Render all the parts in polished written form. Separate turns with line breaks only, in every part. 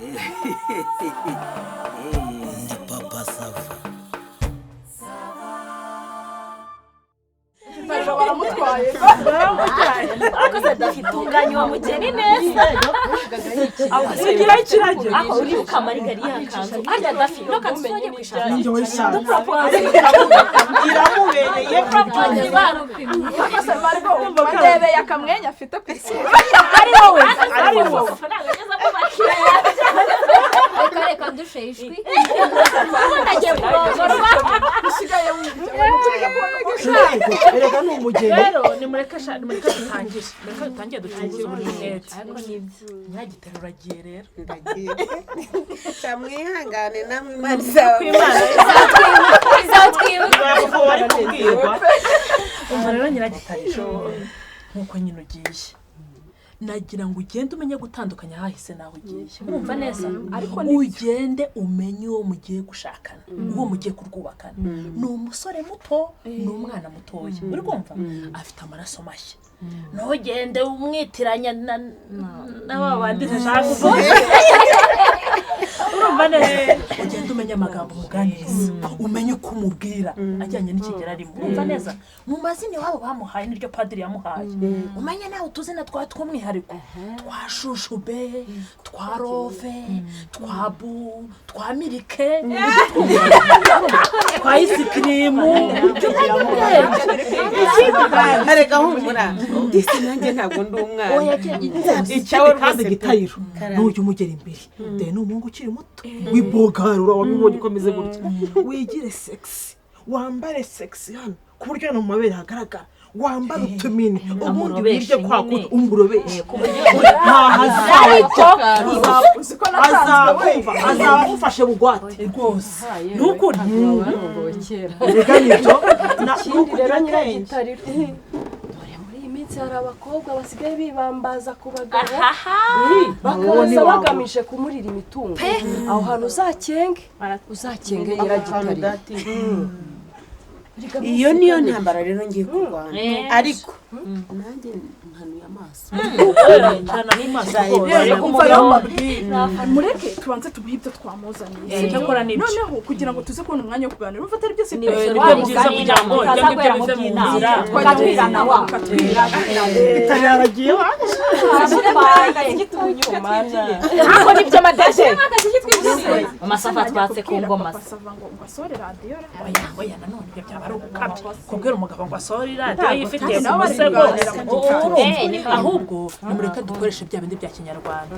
Ndi Papa Sava.
Baramutwaye.
Ariko se dafitunganya uwo mugeni neza.
Ugira ikiragi.
Aho uribuka marigari yakanzu arya dafi no kanzu wajya kwishaka.
Ninjye wayishatse.
Dupropose.
Iramubereye.
Propose barupimye.
Rwose Margo, ndebeye akamwenya afite ku isura.
Ari wowe, ari wowe.
Amafaranga ageze ko bakiriya.
Reka reka ndushe ishwi.
Ubundi agiye kurongorwa.
Usigaye wibye.
Erega ni umugeni.
Rero nimureke sha, nimureke dutangire, mureke dutangire ducunguze uburyo umwete.
Ariko nibyo.
Nyiragitero uragiye rero.
Ndagiye. Mwihangane namwe, Imana izaba.
Izatwibuka.
Ntabwo bari kubwirwa.
Umva rero nyiragitariro, nkuko nyine ugiye, nagira ngo ugende umenye gutandukanya ahahise naho ugiye, urumva neza?
Ariko ni
Ugende umenye uwo mugiye gushakana, uwo mugiye kurwubakana. Ni umusore muto, ni umwana mutoya, uri kumva afite amaraso mashya. Ntugende umwitiranya na ba bandi ntashaka kuvuga, urumva neza? Ugende umenye amagambo umuganiriza, umenye uko umubwira ajyanye n'ikigero arimo, urumva neza? Mu mazina iwabo bamuhaye n'iryo padiri yamuhaye, umenye nawe utuzina twa tw'umwihariko, twa shushube, twa rove, twa bu, twa milike, twa ice cream. Ujye umenya ubwenge.
Ikindi kandi, erega humura disi, nanjye ntabwo ndi umwana.
Ikindi kandi gitayiro, nujya umugera imbere, dore ni umuhungu ukiri muto w'ibogarura, wabibonye uko ameze gutya. Wigire sexy, wambare sexy hano ku buryo hano mu mabere hagaragara, wambare utumini, ubundi
Amurobeshe
wirye kwa
nyine.
kundi umurobeshe ntahazajya.
Uzi ko natanzwe we.
Azakumva, azaba agufashe bugwate.
Rwose ni ukuri.
Barongowe kera.
Reka nibyo.
Ikindi rero nyiragitariro, dore muri iyi minsi hari abakobwa basigaye bibambaza ku bagabo,
Uwo ni
bakaza
wawe.
bagamije kumurira imitungo. Aho hantu uzakenge, uzakenge nyiragitariro.
Iyo niyo ntambara rero ngiye kurwana, ariko nanjye nkanuye amaso.
Cana n'amaso rwose.
Umva rero mbabwire, mureke tubanze tumuhe ibyo twamuzaniye.
Eh, cyakora nibyo.
Noneho kugira ngo tuze kubona umwanya wo kuganira, urumva atari byose
Ni
pe.
Nibyo byiza kugira ngo ibyo ngibyo bive mu nzira.
Twajya wa ukatwirana.
Gitari yaragiye.
Ariko nibyo madede. Amasafa twatse ku ngoma
Papa
se.
Sava ngo asohore radiyo ra.
Oya oya, nanone ibyo byaba ari ugukabya kubwira umugabo ngo asohore iradiyo yifitiye ku
Nabo bari
musego.
kuganira mu gikari.
Urumva?
Niko.
Ahubwo nimureke dukoreshe bya bindi bya kinyarwanda,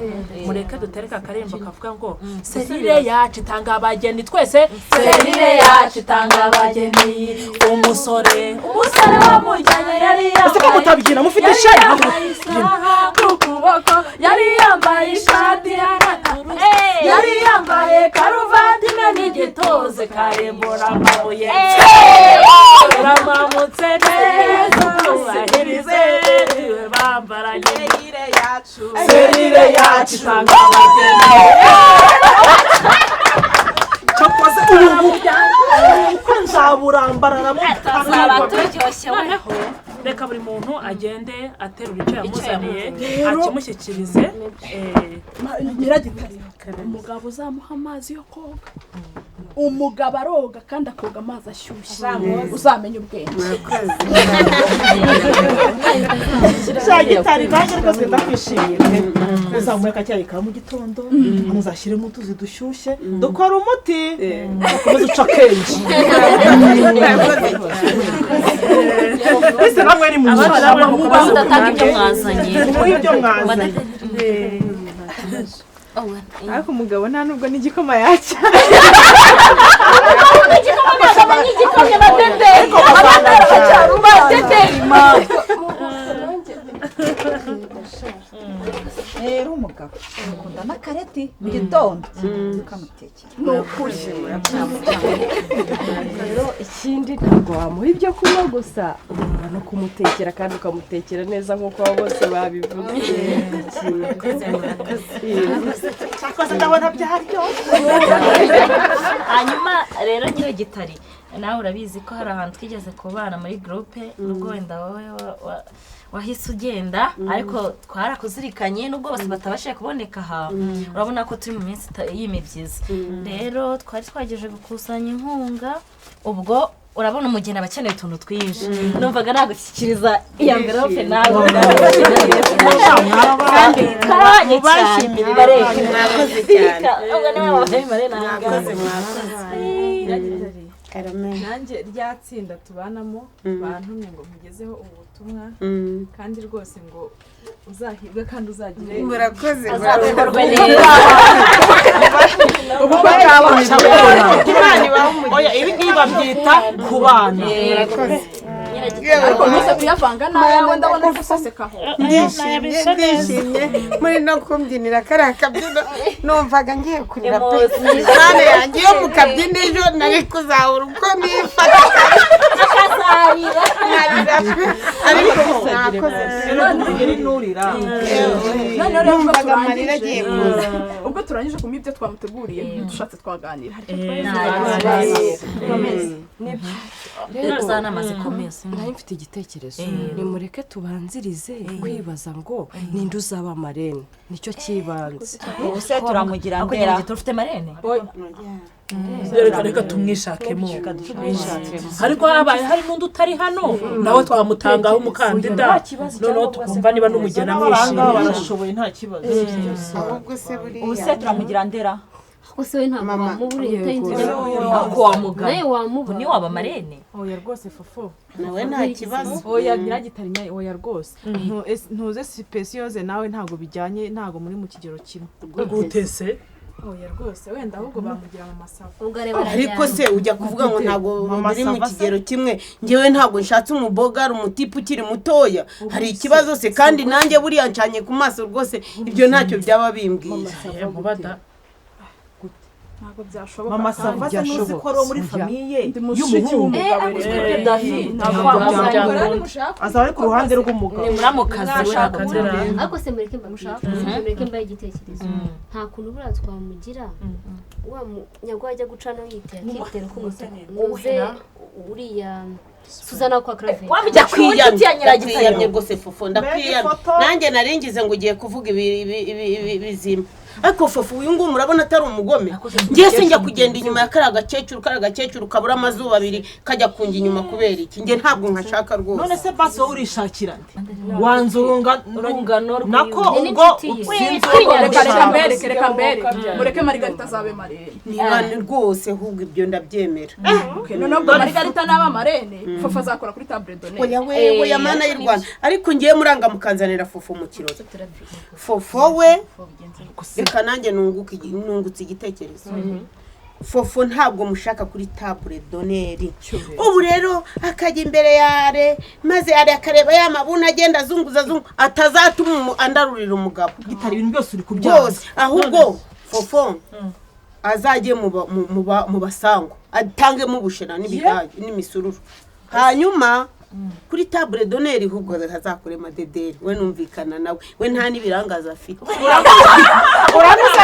mureke dutereke akarembo kavuga ngo "Serire yacu itanga abageni", twese: "Serire yacu itanga abageni, umusore, umusore wamujyanye yari
Ese ko
yambaye
mutabyina mufite ishari?
Yambaye isaha ku kuboko, yari yambaye ishati y'agaturuse, yari yambaye karuvati imwe n'igituze karembura amabuye, uramamutse neza ubahirize bambaranye."
Serire yacu itanga abageni. Cyakoze ubu uko nzaburambararamo.
Tuzaba turyoshye we.
Noneho reka buri muntu agende aterura icyo yamuzaniye,
Rero-
akimushyikirize.
Nyiragitariro, umugabo uzamuha amazi yo koga. Umugabo aroga kandi akoga amazi ashyushye, uzamenya ubwenge.
Cya gitari, nanjye rwose ndakwishimiye pe. Uzamuhe akacyayi ka mu gitondo, muzashyiremo utuzi dushyushye dukora umuti, ukomeze uca akenge. Mbese namwe ni mu
Abandi namwe mukomeze.
Mudatanga ibyo mwazanye.
Muhe ibyo mwazanye.
Ariko umugabo nta nubwo n'igikoma yacya.
Igikomye badederi, badederi.
Rero umugabo akunda n'akareti mu gitondo ukamutekera.
Ni ukuri.
Rero ikindi, ntabwo wamuha ibyo kunywa gusa, ugomba no kumutekera kandi ukamutekera neza nk'uko abo bose babivuze.
Cyakoze ndabona byaryoshye.
Hanyuma rero Nyiragitari, nawe urabizi ko hari ahantu twigeze kubana muri groupe, nubwo wenda wowe wahise ugenda, ariko twarakuzirikanye nubwo bose batabashije kuboneka aha. Urabona ko turi mu minsi y'imibyizi. Rero twari twagejeje gukusanya inkunga, ubwo urabona umugeni aba akeneye utuntu twinshi. Numvaga nagushyikiriza iya envelope nawe.
Kandi
Karabanye cyane.
mubashimire, mwakoze cyane.
Ubwo niwe wabaye marene aha ngaha.
Mwakoze, mwakoze. Karame.
Nanjye rya tsinda tubanamo bantumye ngo nkugezeho ubu butumwa, kandi rwose ngo uzahirwe kandi uzagire
Murakoze,
Azakorwe
murakoze.
neza.
Ubukwe bwawe.
Imana ibahe umugisha.
Oya, ibi ngibi babyita kubana.
Murakoze.
Ariko ntuze kuyavanga n'ayawe, ndabona uri gusesekaho.
Ndishimye, ndishimye muri no kumbyinira kariya kabyino, numvaga ngiye kurira pe. Mana yanjye, iyo mu kabyino ejo nari kuzahura uko nifata
Akazarira.
nkarira pe, ariko mwakoze.
Iri nurira.
Noneho rero ubwo
Numvaga amarira agiye
turangije,
kuza.
ubwo turangije kumpa ibyo twamuteguriye, dushatse twaganira. Hari icyo
Nta
Rero
za nama zikomeza.
Nari mfite igitekerezo, nimureke tubanzirize kwibaza ngo ninde uzaba marene, nicyo cyibanze.
Ubu se turamugira
Ako
ndera?
Nyiragitari ufite marene?
Reka reka tumwishakemo. Ariko habaye hari n'undi utari hano, nawe twamutangaho umukandida,
Nta kibazo,
noneho
cyangwa
tukumva niba n'umugeni
N'abaranga
amwishimiye.
barashoboye, nta kibazo.
Ahubwo se buriya
Ubu se turamugira ndera?
Ko se we ntabwo
Mama.
wamubura utayinze.
Ako wamugana.
Nawe wamubura.
Ni waba marene?
Oya rwose Fofo.
Nawe nta kibazo.
Oya Nyiragitari, oya rwose. Ntuze sipesiyoze nawe, ntabwo bijyanye, ntabwo muri mu kigero kimwe.
Gute se?
Oya rwose, wenda ahubwo bamugira mu masava.
Ubwo areba
Ariko se ujya kuvuga ngo ntabwo
Mama
muri mu
Sava se?
kigero kimwe? Ngewe ntabwo nshatse umubogari, umutipe ukiri mutoya. Hari ikibazo se? Kandi nanjye buriya ncanye ku maso rwose, ibyo ntacyo byaba bimbwiye.
Mubada.
Ntabwo byashoboka.
Mama
Kandi
Sava se ntuzi ko ari uwo muri famille
ndi mushiki
y'umuhungu?
w'umugabo rero.
Ntabwo
Ntabwo
Azaba ari ku ruhande rw'umugabo.
Ni muramukazi we
Mwashaka
ntabwo
ubundi.
Ariko se mureke mba mureke mbaye igitekerezo, nta kuntu buriya twamugira wa nyagwa ajya gucana yitera akitera k'umutuku, muze uriya Suzana kwa Claver.
Wamujya ku inshuti ya Nyiragitari.
Ndakwiyamye rwose Fofo, ndakwiyamye.
Ifoto.
Nanjye naringize ngo ugiye kuvuga ibizima, ariko Fofo uyu nguyu murabona atari umugome? Ngiye sinjya kugenda inyuma ya kariya gakecuru, kariya gakecuru kabura amazuba abiri kajya kunjya inyuma kubera iki? Njye ntabwo nkashaka
None
rwose.
se basi wowe urishakira nde? Wanze
Urungano rwiwe.
nako
Ni
ubwo
n'inshuti ye.
sinzi
Kwinyarira.
Reka reka mbereke, reka mbereke, mureke Marigarita azabe marene.
Niba ni rwose ahubwo ibyo ndabyemera.
Okay, noneho ubwo Marigarita naba marene, Fofo azakora kuri table d'honneur.
Oya we, oya mana y'u Rwanda, ariko ngiye muranga mukanzanira Fofo mu kirori. Fofo we, reka nanjye nungutse igitekerezo. Fofo ntabwo mushaka kuri table d'honneur. Ubu rero akajya imbere yare, maze are akareba ya mabuna agenda azunguza azungu, atazatuma andarurira umugabo.
Gitari, ibintu byose uri kubyanga.
Rwose ahubwo Fofo azajye mu basangwa, atangemo ubushera n'ibigage n'imisururu, hanyuma kuri table d'honneur ahubwo hazakure Madederi we, numvikana nawe, we nta n'ibirangaza afite.
Uravuze,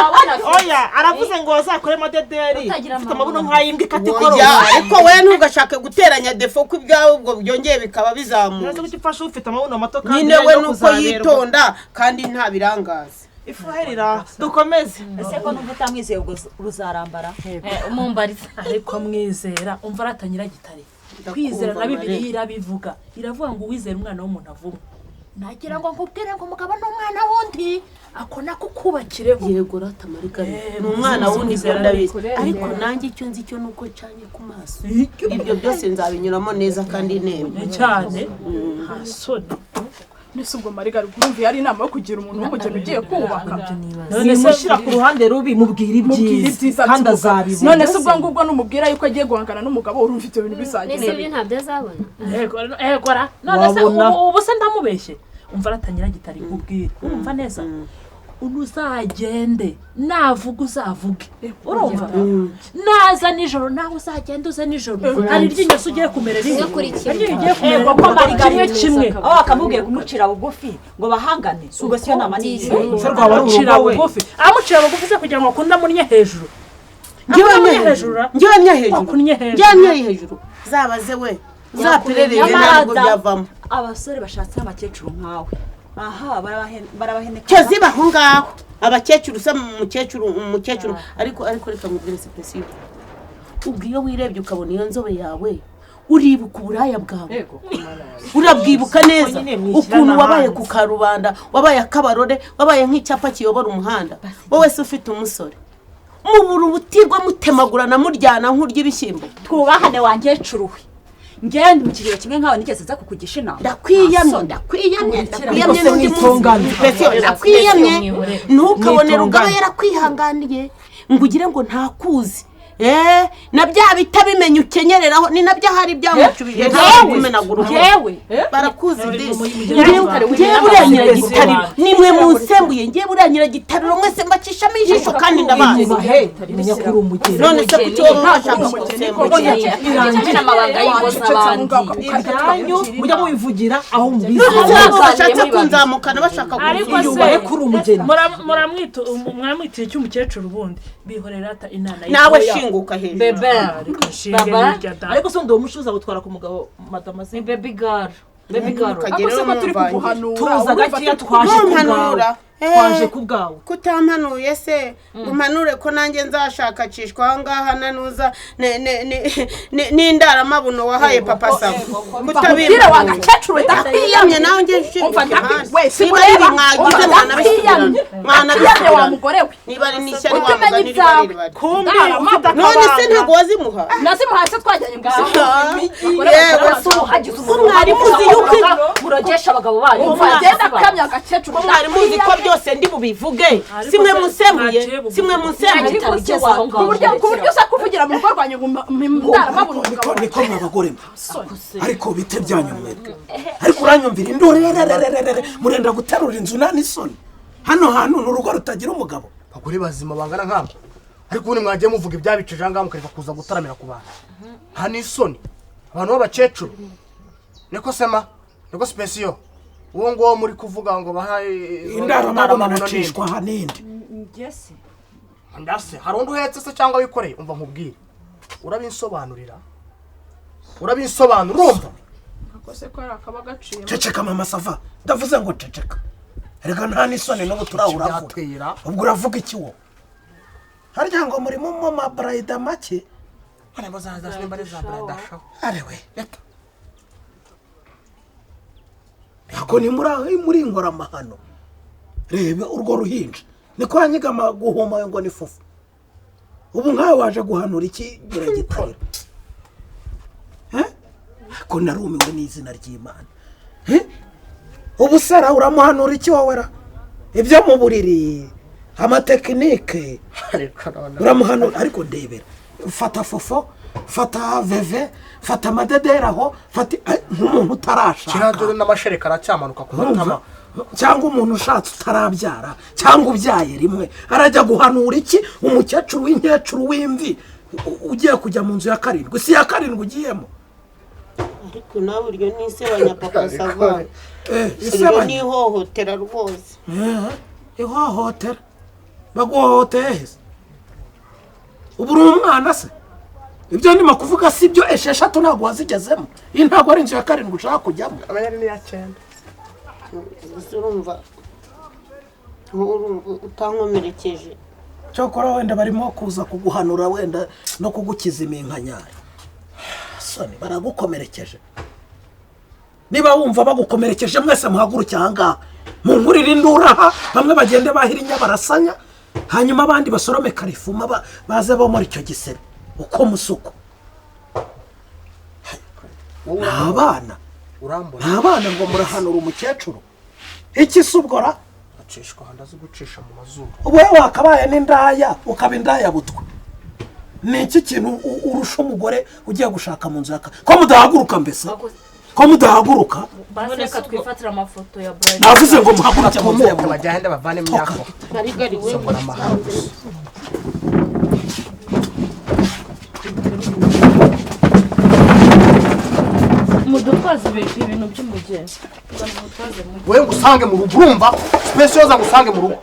oya, aravuze ngo bazakore Madederi
Utagira
ufite amabuno nk'ay'imbwa ikata
Oya,
ikorosi.
ariko we ntugashake guteranya defo ko ibyawe ubwo byongeye bikaba bizamuye.
Urazi ko ufashe ufite amabuno mato kandi
Nyine we
yo
nuko
kuzaberwa.
yitonda kandi nta birangaza.
Ifuherira dukomeze.
Ese ko numva utamwizeye, ubwo ruzarambara?
Umumbariza.
Ariko mwizera, umva arata Nyiragitare, kwizera na Bibiliya irabivuga, iravuga ngo uwizera umwana w'umuntu avumwe. Nagira ngo nkubwire ngo umugabo ni umwana w'undi, ako nako kubakireho.
Yego rata Marigari, ni umwana wundi, ibyo ndabizi, ariko nanjye icyo nzi cyo nuko ncanye ku maso, ibyo byose nzabinyuramo neza kandi nemye.
Cyane, nta soni.
Nese ubwo Marigarita, urumva yari inama yo kugira umuntu w'umugeni ugiye kubaka?
None se
Nimushyira ku ruhande rubi, mubwira
Mubwira
ibyiza
ibyiza
kandi
by'umugabo.
azabibona.
None se ubwo ngubwo numubwira yuko agiye guhangana n'umugabo, urumva ibyo bintu bizagenda
Nese ibyo ntabyo azabona.
Ego ego ra, none se
Wabona.
ubu se ndamubeshye? Umva aratangira gitari nkubwire, urumva neza. Uzagende navuga uzavuge, urumva? Naza nijoro nawe uzagende uze nijoro. Hari iryinyo se ugiye kumera rimwe, hari iryinyo ugiye kumera kimwe kimwe.
Aho bakamubwiye kumucira bugufi ngo bahangane, ubwo siyo nama n'iyi.
Amucira bugufi, amucira bugufi se kugira ngo akunde amunnye hejuru.
Ngewe hejuru, ngewe hejuru, ngewe hejuru. Zabaze we zaperereye ntabwo byavamo.
Abasore bashatse abakecuru nkawe aha barabaheneka.
Cyo zibaho ngaho abakecuru se umukecuru umukecuru, ariko reka nkubwire sipesiyo. Ubwo iyo wirebye ukabona iyo nzobe yawe uribuka uburaya bwawe, urabwibuka neza ukuntu wabaye ku karubanda, wabaye akabarore, wabaye nk'icyapa kiyobora umuhanda. Wowe se ufite umusore mubura ubutirwa mutemagurana muryana nk'urya ibishyimbo.
Twubahane wangecuruwe. Ngende mu kigero kimwe nkawe nigeze nza kukugisha inama.
Ndakwiyamye, ndakwiyamye, ndakwiyamye n'undi munsi. Ndakwiyamye, ntukabone Rugaba yarakwihanganiye ngo ugire ngo ntakuzi. Na bya bitabimenya ukenyereraho ni nabyo hari byamucubije kumenagura. Barakuzi disi. Ngewe buriya Nyiragitariro nimwe munsembuye, ngewe buriya Nyiragitariro mwese mbacishamo ijisho kandi ndabazi. None se kuki wowe washaka kunsembura?
Ibyanyu mujya mubivugira aho mubizi.
Bashatse kunzamukana bashaka
kunsembura kuri umugeni.
Muramwitira icy'umukecuru ubundi bihorera ata inana
nawe shinguka hejuru.
Bebe baba,
ariko se ndi umushuza gutwara ku mugabo madama
ni baby girl, baby girl.
Ako se ko turi kuguhanura,
tuza gakiya twaje kubwawe, twaje kubwawe.
Kutampanuye se umpanure ko nanjye nzashakakishwa aha ngaha nanuza n'indaramabuno wahaye papa Sava.
Kutabira wa gakecuru
ndakwiyamye nawe nge nshinguka impande. Niba ari mwagize mwanabisubirana, mwanabisubirana
wa mugore we.
Niba ari n'ishyari wa mugani riba riba.
Kumbi
none se ntabwo wazimuha?
Nazimuhaye se twajyanye mu isoko.
Yewe umwari muzi yuko
murogesha abagabo banyu.
Umva akamya agakecuru.
Umwari muzi ko byose ndi bubivuge, simwe munsembuye, simwe munsembuye.
Ku buryo uza kuvugira mu rugo rwanyu ngo ndaramabuno umugabo.
Niko mwabagore mwe, ariko bite byanyu mwebwe, ariko uranyumvira induru murenda guterura inzu nta n'isoni. Hano hantu ni urugo rutagira umugabo.
Abagore bazima bangana nk'abo, ariko ubundi mwagiye muvuga ibyabicije aha ngaha mukareka kuza gutaramira ku bantu. Nta n'isoni, abantu b'abakecuru. Niko sema, niko sipesiyo. Uwo nguwo muri kuvuga ngo bahaye
indaramabuno nacishwa hanindi.
Ngese
ndase hari undi uhetse se cyangwa wikoreye? Umva nkubwire, urabinsobanurira, urabinsobanura urumva?
Akose ko ari akaba gaciye.
Ceceka mama Sava, ndavuze ngo ceceka. Reka nta n'isoni n'ubu turahura. Ubwo uravuga iki wo? Harya ngo muri mu ma bride make? Arewe. Ako ni muri inkoramahano. Reba urwo ruhinja niko yanyigama guhoma ngo ni fufu. Ubu nkawe waje guhanura iki Nyiragitariro? Ko narumiwe n'izina ry'Imana. Ubu sara uramuhanura iki wowe ra? Ibyo mu buriri, amatekinike uramuhanura. Ariko ndebera, fata fofo, fata veve, fata amadedera aho, fata nk'umuntu utarashaka.
Kiradore n'amashereka aracyamanuka ku matama.
Cyangwa umuntu ushatse utarabyara, cyangwa ubyaye rimwe, arajya guhanura iki umukecuru w'inkecuru w'imvi ugiye kujya mu nzu ya karindwi? Si ya karindwi ugiyemo.
Ariko nawe uryo ni isebanya papa Sava. Iryo ni ihohotera rwose.
Ihohotera baguhohoteye he? Ubu uri umwana se? Ibyo ndimo kuvuga si byo? 6 ntabwo wazigezemo. Iyi ntabwo ari inzu ya karindwi ushaka kujyamo.
Amenya ni iya 9.
Urumva utankomerekeje.
Cyokora wenda barimo kuza kuguhanura wenda no kugukiza iminkanyari. Soni baragukomerekeje. Niba wumva bagukomerekeje mwese muhaguruke aha ngaha, munkurire induru aha, bamwe bagende bahira inyabarasanya, hanyuma abandi basorome karifuma baze bo muri icyo gisebe uko musuko. Abana abana ngo murahanura umukecuru iki subgora
acishwa handazi gucisha mu mazuru.
Wowe wakabaye n'indaya ukaba indaya butwe. Ni iki kintu urusha umugore ugiye gushaka mu nzu yaka ko mudahaguruka mbese? Ko mudahaguruka?
Basi reka twifatire amafoto ya Brian.
Navuze ngo muhaguruke muve.
Bajyahenda bavane imyako.
Marigari we.
Songora amahanga.
Mudutwaze ibintu by'umugeni. Mudutwaze mu
Wowe ngo usange mu rugo, urumva? Specioza ngo usange mu rugo.